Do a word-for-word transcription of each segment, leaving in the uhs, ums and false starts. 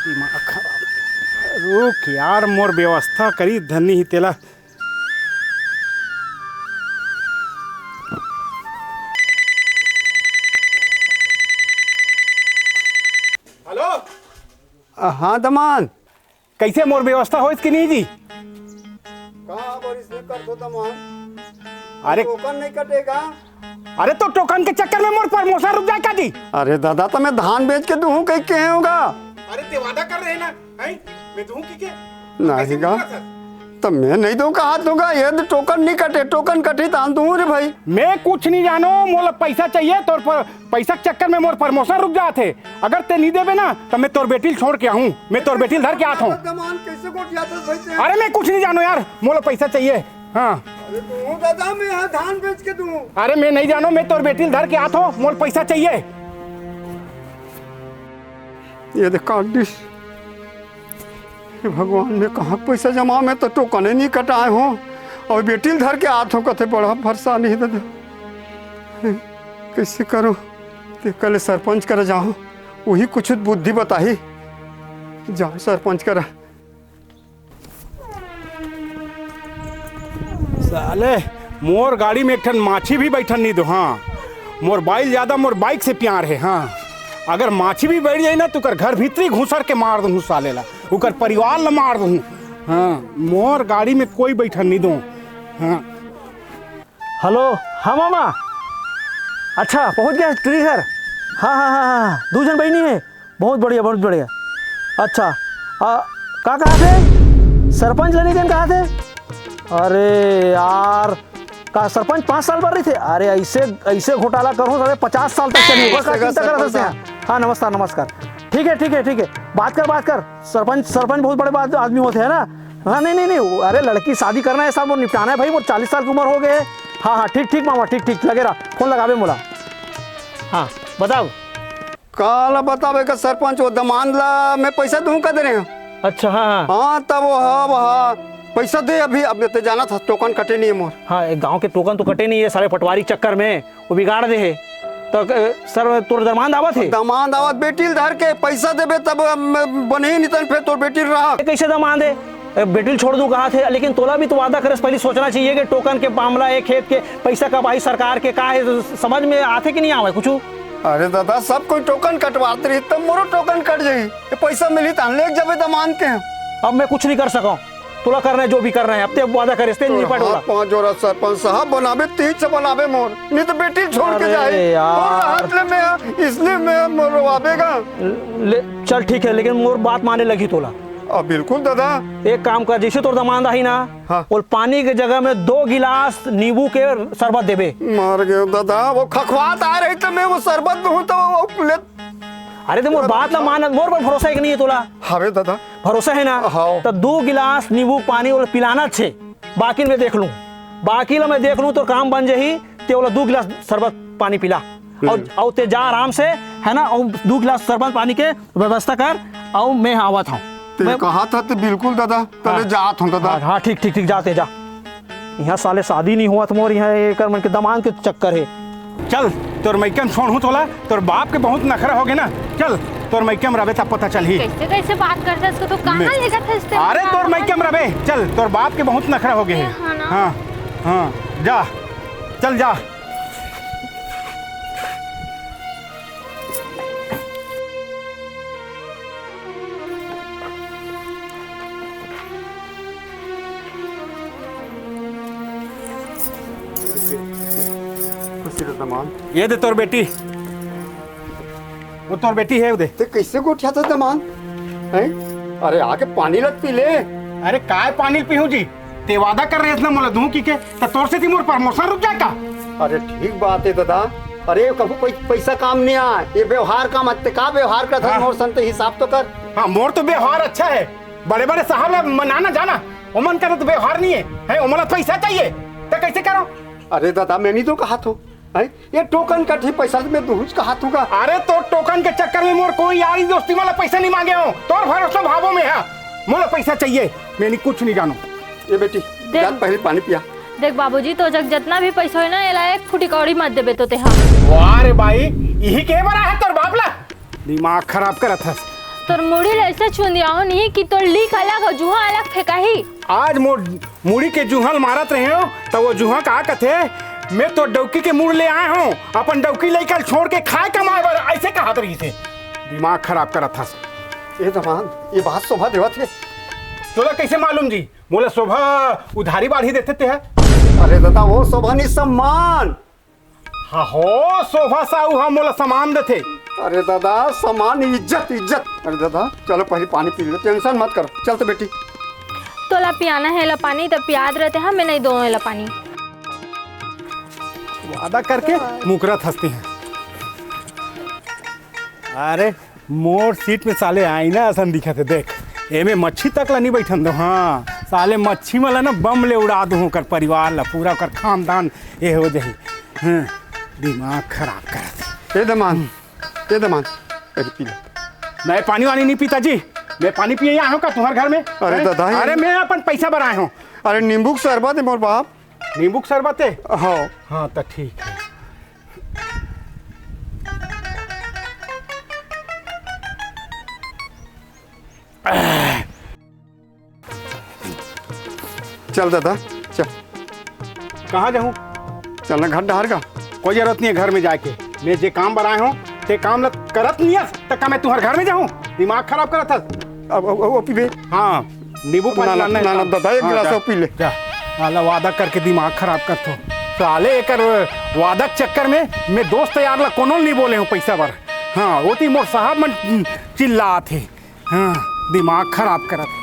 दिमाग खराब। रुक यार, मोर व्यवस्था करी धनी ही तेला। हेलो। अ, हाँ दमान। कइसे, मोर व्यवस्था होइस कि नहीं जी? कहाँ बरिस में कर दो दमान? अरे टोकन नहीं कटेगा? अरे तो टोकन के चक्कर में मोर प्रमोशन रुक जाए का जी? अरे दादा, तो मैं धान बेच के दूहूँ कही के हूँ गा। अरे ते वादा कर रहे ना, हैं? मैं दूहूँ कि के? नहीं गा। तो मैं नहीं दूँ कहा तू गा, ये तो टोकन नहीं कटे, टोकन कटी तो हम दूँ रे भाई। मैं कुछ नहीं जानो, मोला पैसा चाहिए, तोर पर पैसा के चक्कर में मोर प्रमोशन रुक जात हे। अगर ते नहीं देबे ना, तो मैं तोर बेटी ल छोड़ के आहूँ, मैं तोर बेटी ल धर के आत हूँ। दमान कैसे गोठियाथस भाई ते? अरे मैं कुछ नहीं जानो यार, मोला पैसा चाहिए। हाँ। अरे तू दादा, मैं यहाँ धान बेच के दूँ। अरे मैं नहीं जानो, मैं तोर बेटी ल धर के आत हूँ, मोला पैसा चाहिए। ये देख काट दिस। हे भगवान, मैं कहाँ पैसा जमा, मैं तो टोकने नहीं कटाए हूँ, और बेटी ल धर के आत हूँ, कथे बड़ा परेशानी हे दादा। कैसे करूँ? ते कल सरपंच करा जाहूँ, वही कुछ बुद्धि बताही। जाहूँ सरपंच करा। साले, मोर गाड़ी में एक ठन माछी भी बैठन नहीं दो। हाँ, मोर बाइक ज्यादा, मोर बाइक से प्यार है। हाँ, अगर माछी भी बैठ जाए ना, तो ओकर घर भीतरी घुसर के मार दूँ साले ला, ओकर परिवार ला मार दूँ। हाँ, मोर गाड़ी में कोई बैठन नहीं दो। हाँ। हेलो, हाँ मामा। अच्छा, पहुँच गया टूरी घर। हाँ, हाँ, हाँ, हाँ, हाँ। दू झन बहिनी हे। बहुत बढ़िया, बहुत बढ़िया। अच्छा, आ, का कहा थे? सरपंच ल नहीं देन कहा थे? अरे यार, का सरपंच पाँच साल बर रहिथे? अरे ऐसे, ऐसे घोटाला करहूँ, साले पचास साल तक चलही। बस, नमस्कार, चिंता करत हस। हाँ, नमस्कार, नमस्कार। ठीक है, ठीक है, ठीक है। बात कर, बात कर। सरपंच, सरपंच बहुत बड़े बात, आदमी होते हैं ना। हाँ, नहीं, नहीं, नहीं, अरे लड़की शादी करना है साहब, वो निपटाना है भाई, वो चालीस साल की उम्र हो गई है। हाँ, हाँ, ठीक, ठीक मामा, ठीक, ठीक, लगे रहा, फोन लगावे मोला। हाँ, बताओ। काला बतावे का सरपंच, वो दमांद ला मैं पैसा दूँ का दे रहे हैं। अच्छा, हाँ, हाँ। हाँ, तब वो, हाँ, वो, हाँ, पैसा दे अभी, अब ते जाना था, टोकन कटे नहीं है मोर। हाँ, एक गांव के टोकन तो कटे नहीं है, साले पटवारी के चक्कर में वो बिगाड़ दे है। तो, अ, सर, तोर दमांद आवत है? दमांद आवत, बेटी ल धर के पैसा देबे तब, अम, बने ही नितन, फिर तोर बेटी ल रहा। कैसे दमांद है? अ, बेटी ल छोड़ दूं कहा थे, लेकिन तोला भी तो वादा करे से पहले सोचना चाहिए कि टोकन के मामला है, खेत के पैसा कब आई सरकार के, का है, समझ में आथे कि नहीं आवे कुछ? अरे दादा, सब कोई टोकन कटवाते रही, तब मोरो टोकन कट जाही। ये पैसा मिली त ले जबे दमांद के। अब मैं कुछ नहीं कर सका हूँ, तोला करना है जो भी करना है, अब ते वादा करे से निपट वाला। पाँच जोड़ा सरपंच साहब बनाबे, तीन से बनाबे मोर, नहीं तो बेटी छोड़ के अरे जाए। यार। मोर हाथ ले मैं, इसलिए मैं मोर रोवाबेगा। ले, चल ठीक है, लेकिन मोर बात माने लगी तोला। अब बिल्कुल दादा। एक काम कर, जैसे तोर दमांद आही ना, हाँ। वो पानी के जगह में दो गिलास नींबू के शरबत देबे। मर गए दादा, वो खखवात आ रही तो मैं वो शरबत दूँ तो वो ले। अरे तो मोर बात ला मान, मोर पर भरोसा है कि नहीं है तोला? हवे दादा। भरोसा है ना? हाँ। तो दो गिलास नींबू पानी वो पिलाना छे, बाकी मैं देख लूँ, बाकी ला मैं देख लूँ, तो काम बन जाही। ते ओला दू गिलास शरबत पानी पिला, अउ, हम्म। अउ ते जा आराम से, है ना, अउ दू गिलास शरबत पानी के व्यवस्था कर, अउ मैं आवत हूँ। ते मैं कहा था ते बिल्कुल दादा, तले हाँ। जात हूँ दादा। हाँ, हाँ, ठीक, ठीक, ठीक, जाते जा। यहाँ साले शादी नहीं हुआ मोर, यहाँ एकर मन के दमांद के चक्कर है। चल, तोर मइका म छोड़ हूँ तोला, तोर बाप के बहुत नखरा हो गए ना। चल, तोर मइका म रबे तब पता चलही। कैसे, कैसे बात करता है इसको, तो कहाँ मैं ले जाता है इससे? अरे, तोर मइका म रबे, चल, तोर बाप के बहुत नखरा हो गए है। हाँ ना। हाँ, हाँ, जा। चल जा। खुशी रह दमांद। ये दे तोर बेटी, वो तोर बेटी है, वो दे। ते कैसे गोठियाथस दमांद? हैं? अरे आके पानी ल त पी ले। अरे काय पानी ल पीहूं जी? ते वादा कर रहे इतना मोला दूं की के, त तोर सेती मोर promotion रुक जाय का? अरे ठीक बात है दादा। अरे कभू कोई पैसा काम नहीं आय, ये व्यवहार काम आथे। का व्यवहार करत हस हाँ। मोर संग, त हिसाब तो कर। हाँ, मोर तो व्यवहार अच्छा है। बड़े-बड़े साहब ला मनाना जाना, ओमन करा तो व्यवहार नहीं है, हैं? ओमन ला पैसा चाहिए, त कैसे करो? अरे दादा, मैं नहीं तो कहा थो, हैं? ये टोकन कटही पैसा में दुहुच कहा थूगा। अरे तो टोकन के चक्कर में मोर कोई यारी दोस्ती वाला पैसा नहीं मांगे हो। तोर भरोसा भावो में है। मोला पैसा चाहिए, मैं नहीं कुछ नहीं जानो। ये बेटी, देख। जा पहले पानी पिया। देख बाबूजी, तो जग जितना भी पैसा होय ना, एला एक फुटी कौड़ी मत देबे तो ते हा। वाह रे बाई, यही के बरा है तोर बाप ला? दिमाग खराब करत हस। तोर मुड़ी ल अइसे चुंदियाहूं नहीं कि तोर लीक अलग अउ जुहां अलग फेंकाही। आज मोर मुड़ी के जुहां ल मारत रहे हो, त वो जुहां का कथे, "मैं तो डौकी के मुड़ ले आए हूं, अपन डौकी लइका ल छोड़ के खाए कमाए बर," अइसे कहत रहिस हे। दिमाग खराब करत हस। ए दमांद, ये बात शोभा देवत हे। तोला कइसे मालूम जी? मोला शोभा उधारी बाढ़ी देथे ते ह। अरे दादा, वो शोभा नहीं, सम्मान। हाँ हो, शोभा साहू ह मोला सम्मान देथे। अरे दादा, सम्मान, इज्जत, इज्जत। अरे दादा, चलो पहले पानी पी लो, टेंशन मत करो। चल तो बेटी। तोला पियाना हे एला पानी, त पियात रहते ह, मैं नहीं दों एला पानी। वादा करके मुकरत हस ते ह। अरे, मोर सीट में साले आईना असन दिखत हे, देख। एमे मच्छी तक ला नहीं बैठन दो। हाँ, साले मच्छी मन ला ना बम ले उड़ा दूं, ओकर परिवार ला, पूरा ओकर खानदान ए हो जाही। हाँ, दिमाग खराब करत हे। ए दमांद, ए दमांद, अरे पी ले। मैं पानी वानी नहीं पीता जी, मैं पानी पिए आए हूं का तुम्हारे घर में? अरे हैं? दादा, ये अरे मैं अपन पैसा बर आए हूं। अरे नींबू के शरबत हे मोर बाप। नींबू के शरबत हे? हाँ। हाँ, त ठीक हे। चल दादा, चल। कहाँ जाहूँ? चल ना घर डहर का। कोई जरूरत नहीं हे घर में जाए के। मैं जे काम बर आए हूँ, ते काम ल करत नहीं हस, त का मैं तुहर घर में जाहूँ? दिमाग खराब करत हस। अब, अब, अब पीबे? हाँ, नींबू पानी ना, ना, लाना है ना, ना, काम। दादा, एक हाँ, गिलास जा, और पी ले। जा। साला वादा करके दिमाग खराब करथो। साले एकर वादा के चक्कर में मैं दोस्त यार ला कोनो नहीं बोले हूँ पैसा बर। हाँ, ओती मोर साहब मन चिल्लात हे। हाँ, दिमाग खराब करत हे।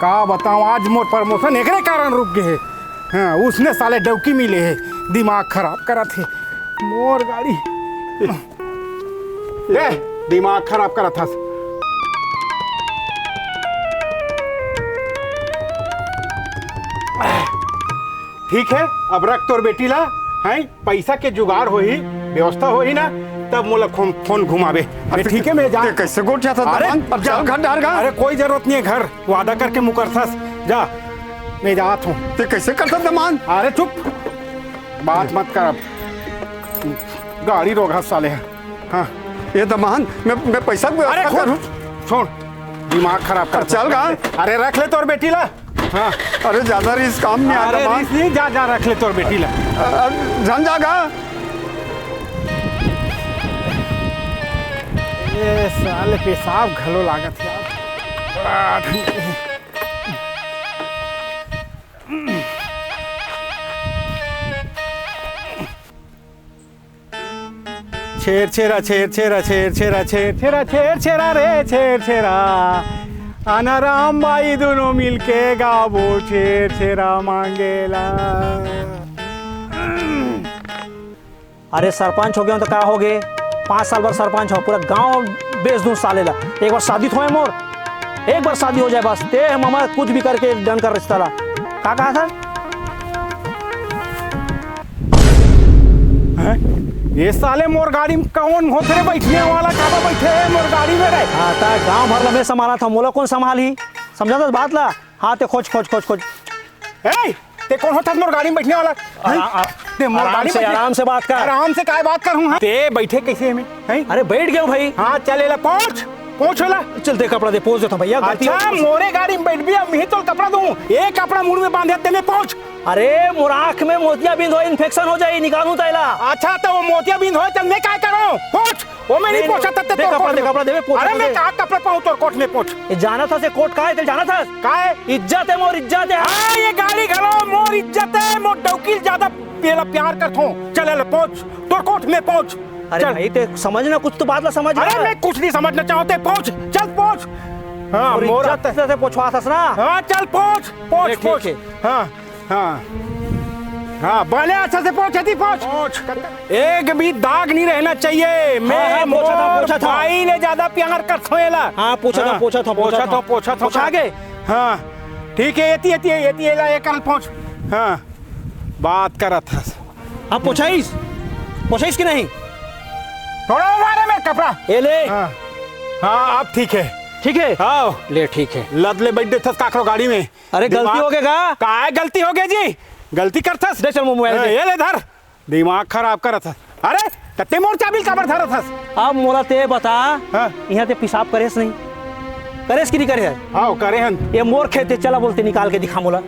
का बताऊँ, आज मोर promotion एकरे कारण रुक गए हे। हाँ, उसने साले डौकी मिले हे, दिमाग खराब करत हे। मोर गाड़ी। ए, दिमाग खराब करत हस। ठीक हे, अब रख तोर बेटी ला, हैं? पैसा के जुगाड़ होही, व्यवस्था होही ना, तब मोला फोन, फोन घुमाबे। अरे, ठीक हे, मैं जा। ते कैसे गोठ जाता अरे, दमांद? अब जा। चल घर डहर का। अरे, कोई जरूरत नहीं हे घर, वादा करके मुकरथस। जा, मैं जात हूँ। ते कैसे करता दमांद? अरे, चुप, बात मत कर अब। गाड़ी रोघा साले हे। हाँ। ये दमांद, मैं, मैं पैसा के व्यवस्था अरे, छोड़, करूँ। छोड़, दिमाग खराब कर। चल गा। अरे, रख ले तोर बेटी ला। हाँ। अरे, ज्यादा रिस्क काम नहीं आता अरे, बा। रिस्क नहीं, जा, जा, रख ले तोर बेटी ला। अ, अ, झन जा गा। ए, साले पेशाब घलो लागत हे यार। बड़ा ठंड हे। छेर छेरा, छेर छेरा, छेर छेरा, छेर छेरा, छेर छेरा रे, छेर छेरा। आना राम बाई दुनों मिलके गाबो, छेर छेरा मांगेला। अरे सरपंच हो गया तो का हो गए? पाँच साल बर सरपंच हो, पूरा गांव बेच दूं साले ला। एक बार शादी तो होए मोर, एक बार शादी हो जाए बस। ते ममा कुछ भी करके डन कर रिश्ता ला। का कहा था? हैं? ये साले मोर गाड़ी में कौन होत रे बैठने वाला? काबर बैठे हे मोर गाड़ी में रे? हाँ, ता गांव भर ला मैं संभाला था, मोला कौन संभाली? समझा था बात ला? हाँ, ते खोज, खोज, खोज, खोज। ए, ते कौन होत हस मोर गाड़ी में बैठने वाला? हैं? आराम, ते मोर आराम गाड़ी से, में बैठने आराम से बात कर। आराम से काय बात करूं, हाँ? ते बैठे कैसे हे में? हैं? अरे बैठ गया हूँ भाई। हाँ, चल एला पोंछ, पोंछ एला। चल दे कपड़ा दे, पोंछ देता हूँ भैया, गलती हो अच्छा, गई। मोरे गाड़ी में बैठबे, अब मैं ही तो कपड़ा दूं। एक कपड़ा मुड़ में बांधे, ते में पोंछ। अरे, मोर आँख में मोतियाबिंद हो, infection हो जाए, निकालूं ता एला। अच्छा, तो वो मोतियाबिंद हो, चल मैं काय करूं? पोंछ। वो मैं नहीं नहीं, पोंछा नहीं, तब ते दे तोर कपड़ा, कोट दे में। कपड़ा, दे, मैं पोंछा अरे, तो मैं दे। का कपड़ा पाऊं तोर कोट में पोंछ? ये जाना था से कोट का है, ते जाना था? का है? इज्जत है मोर, इज्जत है। हाँ, ये गाड़ी घलो मोर इज्जत है, मोर डौकी ल ज्यादा पेला प्यार करथों। चल, ले पोंछ, तोर कोट में पोंछ। अरे चल। भाई, ते समझ ना, कुछ तो बात ला समझ अरे, ना। मैं कुछ नहीं समझना चाहते, पोंछ, चल पोंछ। हाँ, मोर मोर इज्जत आता है। से पोंछवा थस ना। हाँ, चल पोंछ, पोंछ, अरे, ठीक पोंछ। है। हाँ। हाँ, हाँ, भले अच्छा से पोंछ, अति पोंछ। पोंछ। एक भी दाग नहीं रहना चाहिए। हाँ, मैं हाँ, पोंछा था, मोर पोंछा था। भाई ले ज्यादा प्यार करथों एला। हाँ, पोंछा था, हाँ, पोंछा था, पोंछा पोंछा था। था, पोंछा था। पोंछा गे? हाँ, ठीक है, एती, एती, एती, एला, एक करल पोंछ। हाँ, बात करत हस। हाँ, पोंछाइस? पोंछाइस कि नहीं? थोड़ा मारे में कपड़ा। ए ले। हाँ, हाँ, अब ठीक है। ठीक है? हाँ। ले, ठीक है। लद ले बैठ देथस काकरो गाड़ी में। अरे, गलती दिमाग हो गया का? काय गलती हो गया जी? गलती करथस? दे चल, मोबाइल हाँ, दे। ये ले धर। दिमाग खराब करत हस। अरे, त ते मोर चाबी ल काबर धरत हस? अब मोला ते बता, हाँ। यहाँ ते पेशाब करेस नहीं? करेस कि नहीं करे हे? हाँ, करे हन। ये मोर खेत हे, चला बोलते निकाल के दिखा मोला।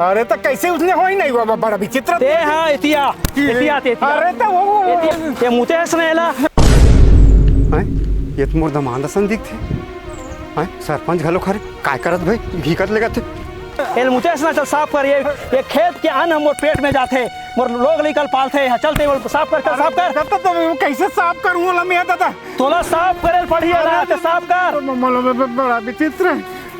अरे तो कैसे उसने हो ही नहीं हुआ, बड़ा विचित्र। ते हाँ, एतिया, एतिया, ते एतिया। अरे तो वो, वो, वो। एतिया, ये मुते हस ना एला। हैं? ये तो मोर दमांद असन दिखथे। हैं? सरपंच घलो खरे, काय करत भाई? भीकत लेगत हे। एल मुते हस ना, चल साफ कर। ये, ये खेत के अन्न मोर पेट में जाथे, मोर लोग लइका ल पालथे। हाँ, चल ते साफ कर, चल साफ कर। दादा, तो वो कैसे साफ करूँ ला मैं दादा? तोला साफ करे ल पड़ही एला, अरे, ते साफ कर। म-, म-, म-, बड़ा विचित्र,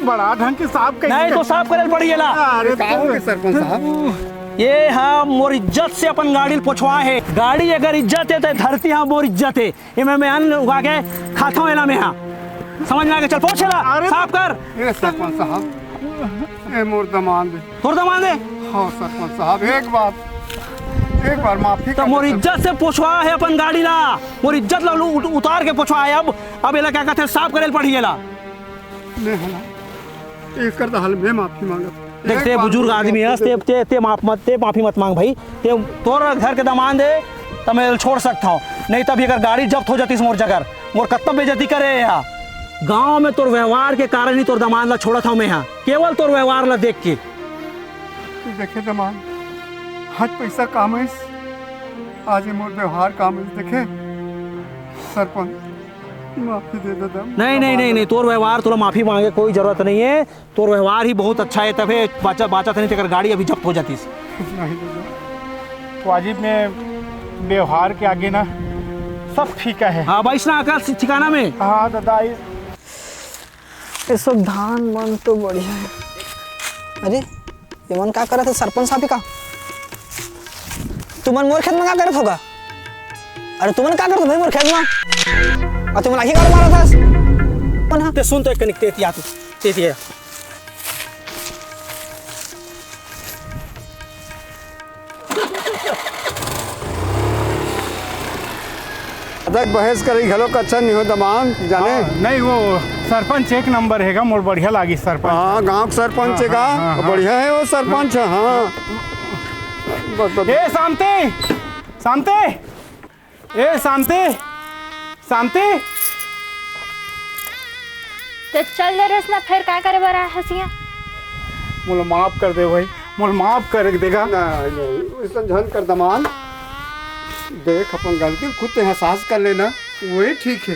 बड़ा ढंग के साफ कइसे नहीं तो कर- साफ करे ल पड़ही एला। अरे का हो तो गए सरपंच साहब? ये हा मोर इज्जत से अपन गाड़ी ल पोछवा हे। गाड़ी अगर इज्जत हे तो धरती हा मोर इज्जत हे। ये मैं, मैं अन्न उगा के खाता हूँ एला मैं हा। समझ में आ गया? चल पोछ एला, अरे साफ कर। ए सरपंच साहब, ए मोर दमांद। तोर दमांद हे? हाँ सरपंच साहब, एक बार, एक बार माफी तो कर मोर दे। इज्जत से पोछवा हे अपन गाड़ी ला, मोर इज्जत ला उत-, उतार के पोछवा हे। अब, अब एला क्या कहते हैं, साफ करे ल पड़ही एला। मैं हला, एकर तो हल मैं माफी मांगत। देख, एक ते बार बुजुर्ग मोर आदमी गलती हस, ते, दे। ते, ते माफ मत, ते माफी मत मांग भाई। ते तोर घर के दमांद हे, त मैं एला छोड़ सकत हूँ, नहीं तब एकर गाड़ी जब्त हो जातीस मोर जगह। मोर कत्ता बेइज्जती करे हे हा। गांव में तोर व्यवहार के कारण ही तोर दमांद ला छोड़त हूँ मैं हा, केवल तोर व्यवहार ला देख के। तू देखे दमांद, आज पैसा काम आइस, आज ये मोर व्यवहार काम आइस। देखे सरपंच, माफी दे दे दम। नहीं, नहीं, नहीं, नहीं, तोर व्यवहार, तोला माफी मांगे कोई जरूरत नहीं हे। तोर व्यवहार ही बहुत अच्छा हे, तभे बाचा, बाचा था नहीं तेकर गाड़ी अभी जब्त हो जातीस। नहीं दादा, वाजिब में व्यवहार के आगे ना सब फीका हे। हाँ, अब आइस ना अकल ठिकाना में। हाँ दादा, आइस। ये सब धान मन तो बढ़िया हे। अरे, ये मन का करत हे सरपंच साहब का? तुमन मोर खेत में का करत होगा? अरे तुमन का करत हो भाई मोर खेत में? अउ तुमन लाठी काबर मारत हस? कौन हा? ते सुन तो एक कनिक, ते एतिया तू, ते एतिया। अतक बहस करई घलोक अच्छा नहीं हो दमांद, जाने? हाँ, नहीं, वो सरपंच एक नंबर हे गा, मोर बढ़िया लागिस सरपंच। हाँ, गांव के सरपंच हे गा, हाँ, हाँ, हाँ। बढ़िया हे वो सरपंच, हाँ। बस, बस। ए शांति, शांति, ए शांति, शांति। ते चल दे रेस ना, फेर का करे बर आए हस इहाँ? मोला माफ कर दे भाई, मोला माफ कर दे गा। नहीं, नहीं, अइसन झन कर दमांद। देख, अपन गलती खुद ते एहसास कर लेना, वही ठीक हे।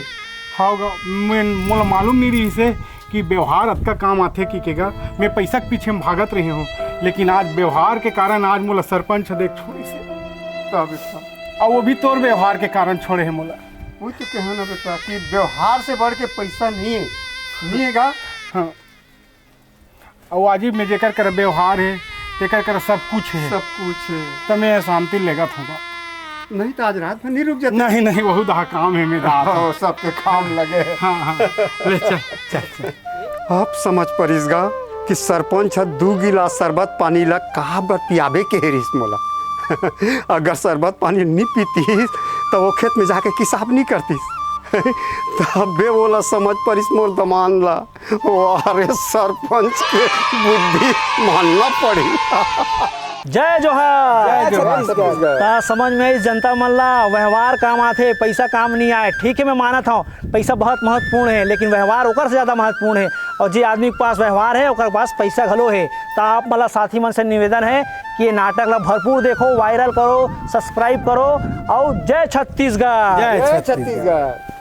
हाँ गा, मैं, मोला मालूम नहीं रहिस हे कि व्यवहार अतका काम आथे कि के गा। मैं पैसा के पीछे में भागत रहे हूँ, लेकिन आज व्यवहार के कारण आज मोला सरपंच ह देख छोड़िस हे। तब इतना। अउ वो भी तोर व्यवहार के कारण छोड़े हे मोला। वो तो कहे ना बेटा कि व्यवहार से बढ़ के पैसा नहीं हे, नहीं हे गा। हाँ। अउ वाजिब में जेकर कर व्यवहार हे, तेकर कर सब कुछ हे। सब कुछ हे। त मैं शांति लेगत हूँ गा। नहीं तो आज रात भर नहीं रुक जाते। नहीं, नहीं, बहुत हा काम हे मेरा। हाँ, सबके काम लगे। हाँ, हाँ। ले चल, चल, चल। अब समझ परिस गा कि सरपंच ह दू गिलास शरबत पानी ला काबर पियाबे के हे रिहिस मोला। अगर शरबत पानी नी पीतीस, त वो खेत में जाके किसाब नी करतीस। तबे वोला समझ परिस मोर दमांद ला। वाह रे, सरपंच के बुद्धि मानना पड़ी। जय जोहार। जय जोहार। छत्तीसगढ़। त समझ में आइस जनता मन ला, व्यवहार काम आथे, पैसा काम नहीं आए। ठीक है, मैं मानत हूँ, पैसा बहुत महत्वपूर्ण है, लेकिन व्यवहार ओकर से ज्यादा महत्वपूर्ण है। और जे आदमी के पास व्यवहार है, ओकर पास पैसा घलो है। त आप मन ला साथी मन से निवेदन है कि ये नाटक ला भरपूर देखो, viral करो, subscribe करो और जय छत्तीसगढ़। जय जय छत्तीसगढ़। छत्तीसगढ़।